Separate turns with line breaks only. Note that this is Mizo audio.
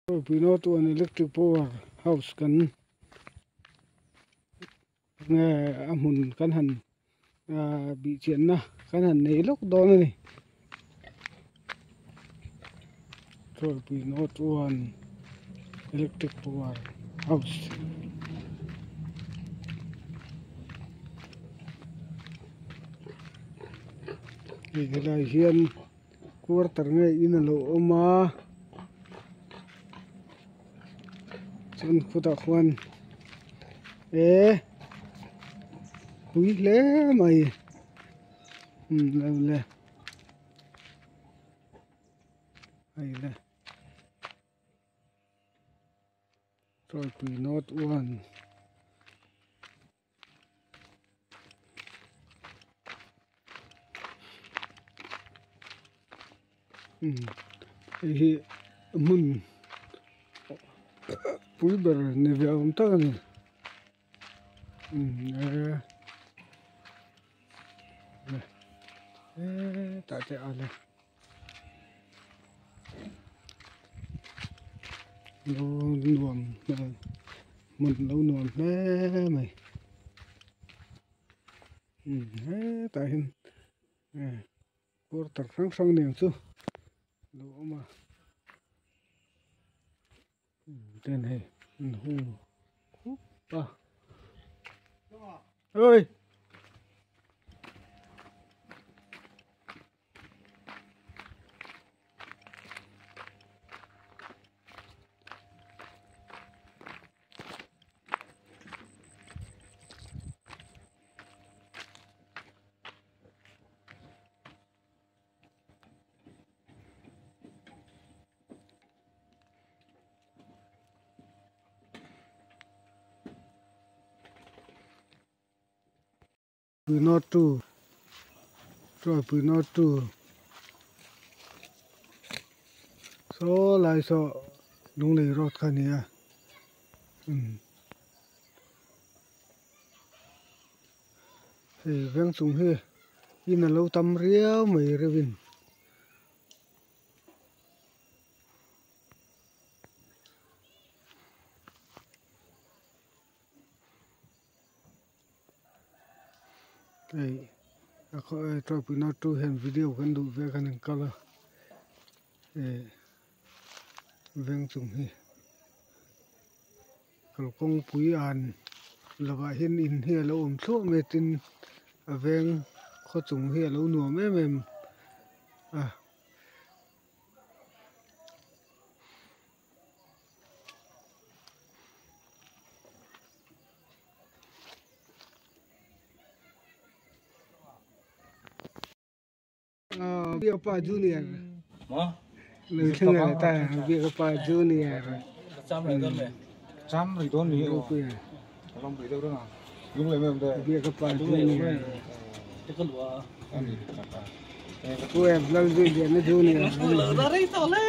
Pino chuan electric power house kan nge a hmun kan han ahh bih chianna kan han nei lawk dawn a ni Pino chuan electric power house. Hei helai hian. Quarter nge in a lo awm a chuan khutah khuan eh pui hle mai umm lo le hei le Tawipui north one. Hei hi hmun pui ber ni ve awm tak a ni hetah te a la lo nuam hmel hmun lo nuam hle mai hetah hian quarter hrang hrang nen chu a lo awm a ten hei an hung khup a oi. Pui two Tuaipui north two saw lai saw Lunglei road kha a ni a umm hei veng chung hi in a lo tam riau mai reuh in. Hei a khaw e tawpui na tu hian video kan duh ve khan an kal a eh veng chung hi kalkawngpui an lovah hian in hi a lo awm thluah mai a tin a veng khaw chung hi a lo nuam em em a. Biakpa Junior.
Maw?
Lo thleng a ta Biakpa Junior.
Cham rih dawn me.
Cham rih dawn ni o. Lam rih deuh reng a. Lung leh mem de.
Biakpa Junior.
Te ka lua.
Ani.
Pu em Lal Junior na Junior.
Rei tawh le.